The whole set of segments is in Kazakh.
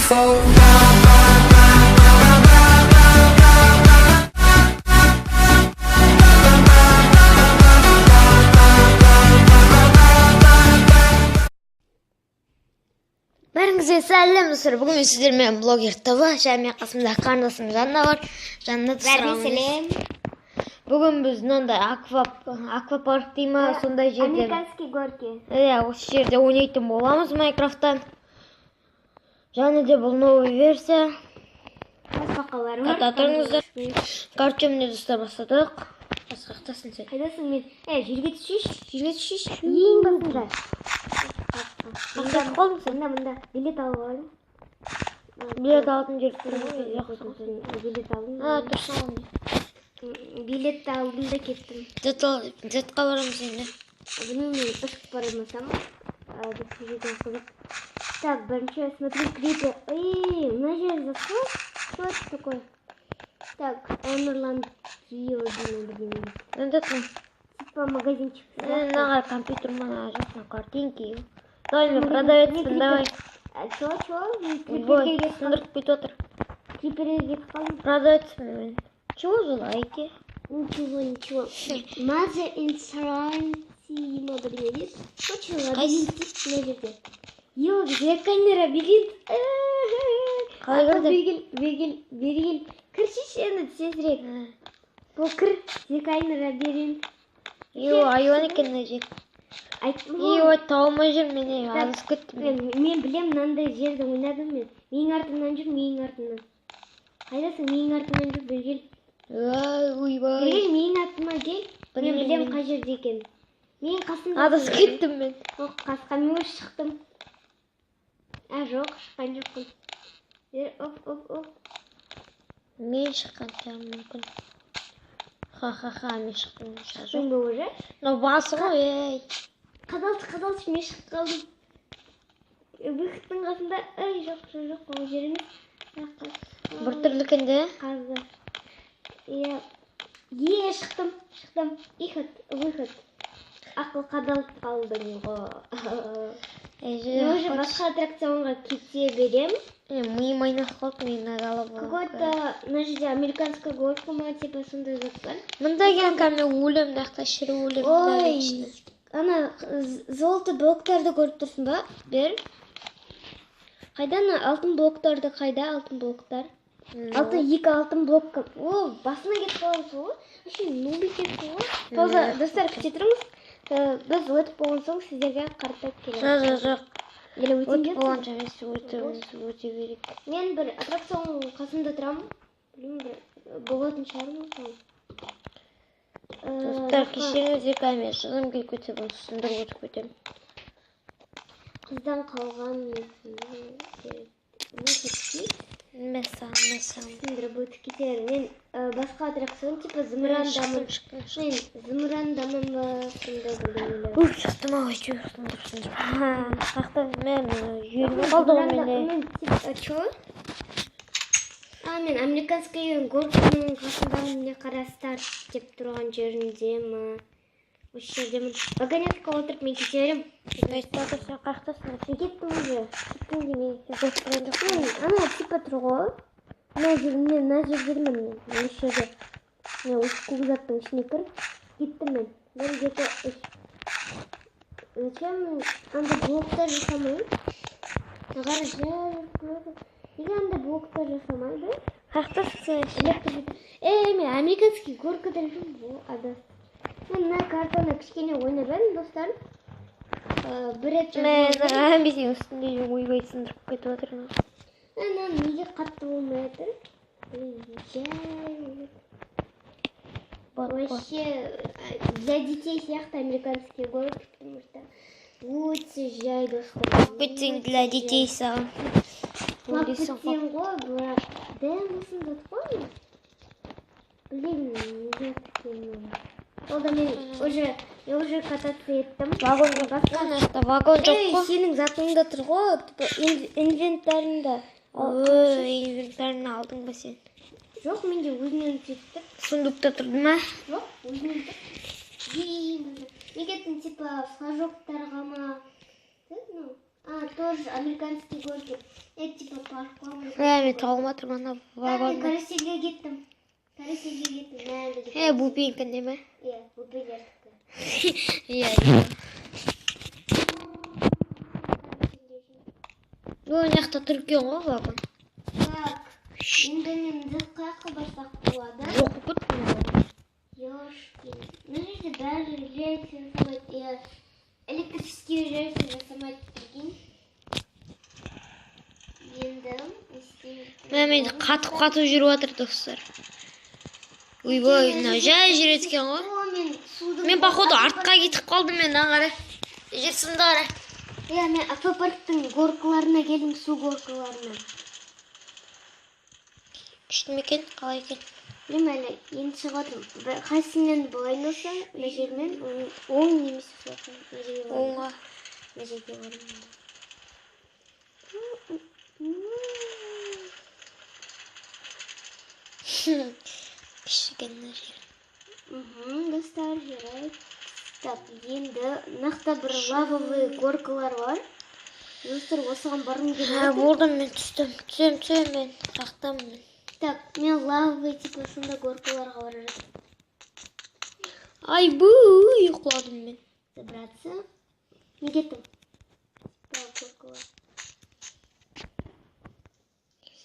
Four. Бәріңізге сәлем, достар! Бүгін мен сіздермен Блогер ТВ және менің қасымда қарындасым Жанна бар. Жанна, достар, Бәріне сәлем. Бүгін біз мынандай аквапарк дей ма, сондай жерде, Американский горки. Иә, осы жерде ойнайтын боламыз Майнкрафттан. Және де бұл новый версия. Тасбақалар бар. Ата тұрыңыздар. Короче, міне, достар, бастадық. Басқақтасың сен. Қайдасың мен? Е, жерге түсшейші, жерге түсшейші. Ең басында. Мында қалдың сен. Мында, мында. Билет алып алдым. Билет алатын жер тұр ғой. Билет алдым. А, тұрсың ғой. Билетті алдым да кеттім. Затқа барамыз енді. Білмеймін, мен ұшып бара алмасам. Деп жерден қызық. Так, бірінші смотри клипы. Эй, мына жер зат қой. Что это такое? Так, Онерланд деймін, бірдеңе. Мында тұр. Типа магазинчик. Мына компьютер, мына жақта картинки. Давай, мен продавецпін, давай. А, чё, чё? Мен Ой, криперге кетіп қалдым. сындырып кетіп отыр. Криперге кетіп қалдым. Продавецпін мен. Чего желаете? Ничего, ничего. Mother Insurance ма, бірдеңе дейді. Короче, лабиринт дейді мына жерде. Йо, зеркальный лабиринт. Қалай кірдің? Бері кел, бері кел, бері кел. Кіршіші енді тезірек. Бұл кір, зеркальный лабиринт. Йо, айуан екен мына жер. Айттым ғой. Ой, таба алмай жүрмін мен, адасып кеттім. Мен білемін, мынандай жерді ойнадым мен. Менің артымнан жүр, менің артымнан. Қайдасың? Менің артымнан жүр, бері кел. Ой, ойбай. Бері кел, менің артыма кел. Мен Білмеймін білемін мен. қай жерде екенін. Менің қасымда. Адасып кеттім мен. Жоқ, қасқа мен уже шықтым. А, жоқ, шыққан жоқпын. Е, оп, оп, оп. Мен шыққан шығармын мүмкін. Ха-ха-ха, мен шықтым. Жоқ. Шықтың ба уже? Мынау басы ғой, ей. Қадалшы, қадалшы, мен шығып қалдым. Е, выходтың қасында. Ей, жоқ, жоқ, жоқ, ол жер емес. Мына Біртүрлі екен де. Қазы. Иә. Е, шықтым, шықтым. Выход, выход. Ақыл қадалып қалдың ғой. Ей, Мен уже басқа аттракционға кете берем. Миым айналып қалды, мен мына алып. Какой-то мына жерде американская горка ма, типа сондай зат бар. Мында келген мен өлемін, мына жақта шіріп өлемін. Ой, ана золото блоктарды көріп тұрсың ба? Бер. Қайда ана алтын блоктарды, қайда алтын блоктар? Алтын, екі алтын блок. О, басына кетіп қаламыз ғой. Вообще нуб екенсің ғой. Пауза, достар, күте тұрыңыз. Біз өтіп болған соң сіздерге қаратып келеміз. Жоқ, жоқ, жоқ. Или өтейін Өтіп деп болғанша емес, өтеміз, өте берейік. Мен бір аттракцион қасында тұрамын. Білмеймін, бір болатын шығармын соны. Достар, кешіріңіздер, мен шыным келіп кетсе, бұны сындырып өтіп кетемін. Қыздан қалған выход. Мәссаған, мәссаған. Сындырып өтіп кетер. Мен басқа аттракцион, типа зымырандамын. Шықтым, шықтым. Мен зымырандамын ба, сондай бірдеңелер. Уф, шықтым ау, әйтеуір сындырып, сындырып. Қақта мен жүйелі қалды ғой менде. Мен типа, чё? А, мен американский горканың қасындамын, міне қара, старт деп тұрған жерінде ма? Осы жердемін. Вагонеткаға отырып мен кете беремін. Айтып жатыр, сен қаяқтасың? Мен кеттім уже. Кеттім демей. Сен көріп тұрған жоқсың. Мен ана типа тұр ғой. Мына жер, мен мына жердемін мен. Осы жерде. Мен осы көк заттың ішіне кіріп кеттім мен. Бір, екі, үш. Зачем андай блоктар жасамай? Қара, жай. Неге андай блоктар жасамайды? Қаяқтасың сен? Электр. Ей, мен американский горкада жүрмін ғой, адас. Мен мына картаны кішкене ойнап едім, достар. Бір рет Мен жазып әмбе сенің үстінде жүрмін, ойбай, сындырып кетіп жатыр. Ана неге қатты болмай жатыр? Блин, жай болып. Бат, бат. Вообще для детей сияқты американские горки, потому что өте жай, достар. Кетсең для детей саған. Құлап Ойлайсың. кетсең ғой, бірақ дәл осындай зат қой. Блин, не зат екенін. Ол да мен уже кататься еттім. Вагон жоқ қой, мына жақта вагон жоқ Ей, қой. сенің затыңда тұр ғой, типа инвентарыңда. Ой, инвентарьны алдың ба сен? Жоқ, менде өзінен жетті. Сундукта тұрды ма? Жоқ, өзінен тұр. Ей, мен кеттім, типа флажоктарға ма? Ну, А, тоже американские горки. Это типа парк. Ә, мен тауыма тұрмын ана Мен вагонда. Карусельге кеттім. Карусельге кеттім. Мә, Е, бупенькінде ме? Иә, бөпелердікі. Иә. Ой, мына жақта тұр екен ғой вагон. Так, енді мен қай жаққа барсақ болады? Жоқ болып кетті мына вагон. Ёшкин. Мына жерде бәрі рельсы жасамайды. Иә, электрический рельсы жасамайды, прикинь. Енді не істейміз? Мә, мен қатып қатып жүріп жатыр, достар. Ойбай, мынау жай жүреді екен ғой. О, мен судың. Мен, походу, артқа кетіп қалдым мен, ана қара. Жер сымды қара. Иә, мен аквапарктың горкаларына келдім, су горкаларына. Күшті ме екен, қалай екен? Білмеймін әлі, енді шығып жатырмын. Қайсысымен былай болса, мына жермен оң немесе сол жаққа, мына жерге барамын. Оңға. Мына жерге барамын. Күшті екен мына жер. Достар, жарайды. Так, енді нақты бір лавовый горкалар бар. Достар, осыған барғым келіп Ә, жатыр. болдым мен, түстім. Түсем, түсем мен. Жақтамын мен. Так, мен лавовый типа сондай горкаларға бара жатырмын. Айбуй, құладым мен. Забраться. Не кеттім. Типа горкалар.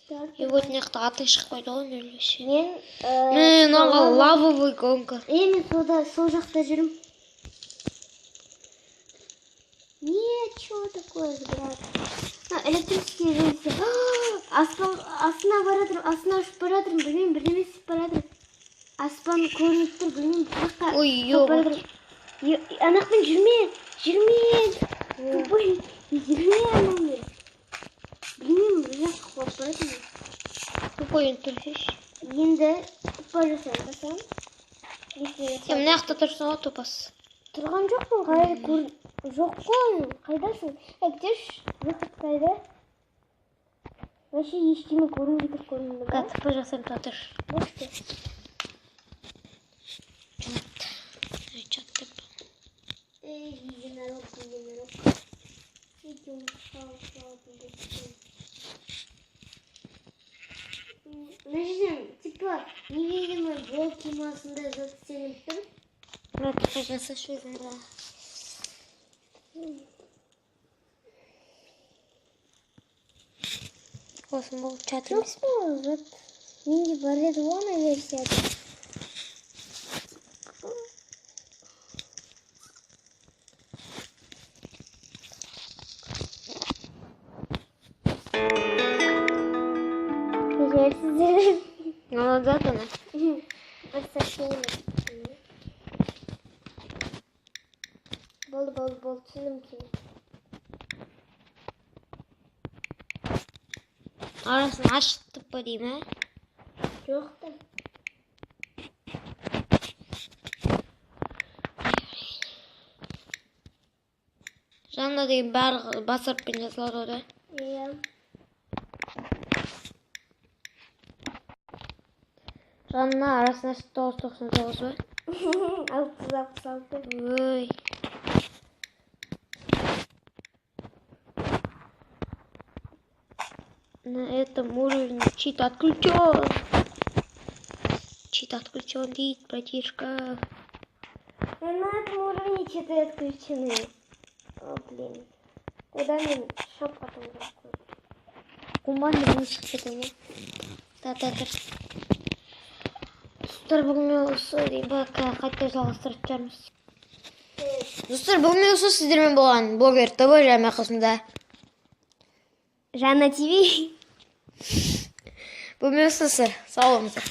Старт. И вот мына жақта аты шығып қойды ғой нөлесе. Мен Міне, мынаған лавовый гонка. Е, мен сонда сол жақта жүрмін. Не, что такое, брат? А, электрические рельсы. Аспан астына бара жатырмын, астына ұшып бара жатырмын, білмеймін, бірдеме істеп бара жатырмын. Аспан көрініп тұр, білмеймін, бір жаққа Ой, ұшып бара жатырмын. Анақпен жүрме, жүрме, тупой, жүрме анаумен. Білмеймін, бір жаққа құлап бара жатырмын. Тупой, енді тұрсайшы. Енді тупа жасаймын, басамын. Сен мына жақта тұрсың ғой, топас. Тұрған жоқпын, қалай көр. Жоқ қой, қайдасың? Е, күтеші, выход қайда? Вообще ештеме көрінбей тұр, көрінді ма? Қазір тупа жасаймын, тұра тұр. Бошты. Чат. Ай, чат деп. Эй, единорог, единорог. Идем, шал, шал, быстрее. Мына жерден типа невидимый блоки ма, сондай зат істелініп тұр. Мына тупа жасашы өзің. Да. Болсын, бұл чат Жоқ емес. қой, зат. Менде бар еді ғой ана версияда. Кешірерсіздер. Ана зат ана. Бір сообщение написано. Болды, болды, болды, түсіндім, түсіндім. Арасын ашып тупа деймін, ә? Жоқ та. Жанна деген барлығы бас әріппен жазылады ғой да. Иә. Жанна арасына 999 ба? 666. Ой. На этом уровне чит отключен. Чит отключен, дейді, братишка. На этом уровне читы отключены. О, блин. Тогда мен шоп потом закрою. Команда не шығып кетемін ғой. Та та та. Достар, бүгін мен осы деймін, қайта жалғастырып жатармыз. Достар, бүгін мен осы сіздермен болған блогер ТВ және қасымда Жанна ТВ. Бүгін мен осы, сау болыңыздар.